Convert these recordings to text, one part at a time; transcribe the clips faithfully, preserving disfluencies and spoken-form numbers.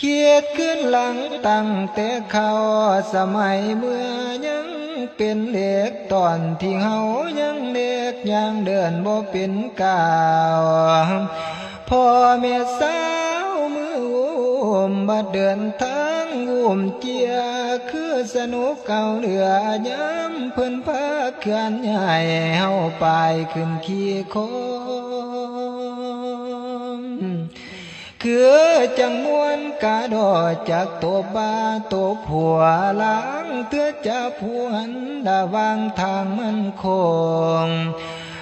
คิดคืนหลังตั้งแต่เขาสมัยเมื่อยังเป็นเด็ก ตอนที่เฮายังเด็กย่างเดินบ่เป็นก้าว พ่อแม่สาวมืออุ้มบัดเดินทางอุ้มเจีย คือสนุกเอาเหลือยามเพิ่นพาเคลื่อนย้ายเฮาไปขึ้นขี่โคม คือจังม่วนกะดอจากโตบาโตผัว ลางเทื่อจะผวนระหว่างทางมันโค้ง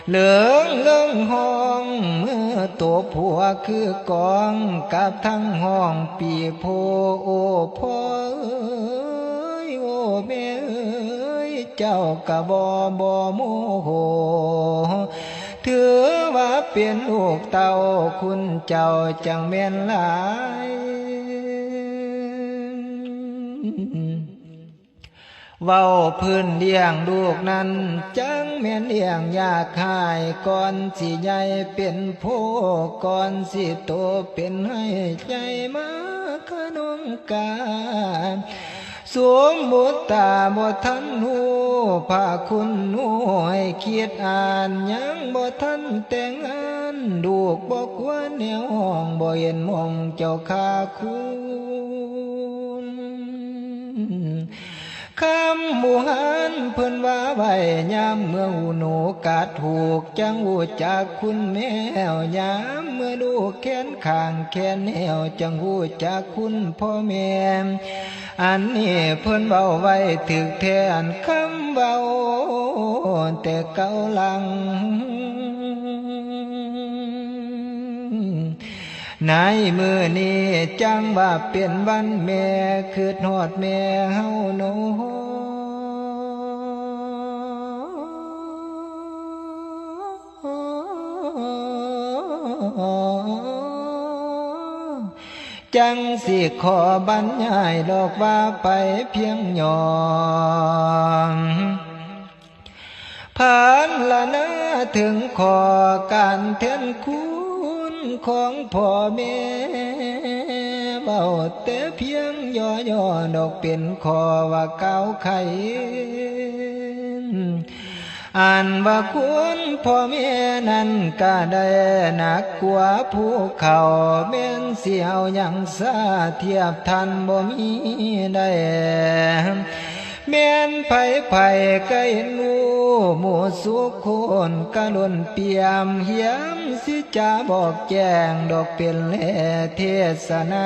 เหลืองเลิงห้องเมื่อโตผัวคือกองกับทั้งห้องปีโพ โอ้พ่อเอ้ย โอ้แม่เอ้ย เจ้ากะบ่บ่โมโห ถือว่าเป็นลูกเต้าคุณเจ้าจังแม่นหลาย เว้าพื้นเลี้ยงลูกนั้นจังแม่นเลี้ยงยากหาย ก่อนสิใหญ่เป็นโพ ก่อนสิโตเป็นให้ใหญ่มาขนมกา สมมุติตาบ่ทันฮู้พระคุณหน่วยคิดอ่าน ยังบ่ทันแต่งงาน ลูกบ่ควรแนวห้อง บ่เห็นหม่องเจ้าข้าคุณ คำหมู่หานเพิ่นว่าไว้ ยามเมื่อหูหนูกัดหูก จังฮู้จักคุณแมว ยามเมื่อลูกแขนข้างแขนแนว จังฮู้จักคุณพ่อแม่ อันนี้เพิ่นเว้าไว้ถืกแท้ อันคำเว้าแต่เก่าหลัง ในมื้อนี้จังว่าเป็นวันแม่ คิดฮอดแม่เฮาโน จังสิขอบรรยายดอกว่าไปเพียงย่อม พันละนาถึงขอการแทนคุณของพ่อแม่ เว้าแต่เพียงย่อๆ ดอกเป็นขอว่าก้าวไข อันว่าคุณพ่อแม่นั้นก็ได้หนักกว่าภูเขา แม่นสิเอาหยังซาเทียบท่านบ่มีได้ แม่นไผไผก็เห็นหมู่ หมู่สุคนกะล้นเปี่ยม เหียมสิจะบอกแจ้งดอกเป็นแลเทศนา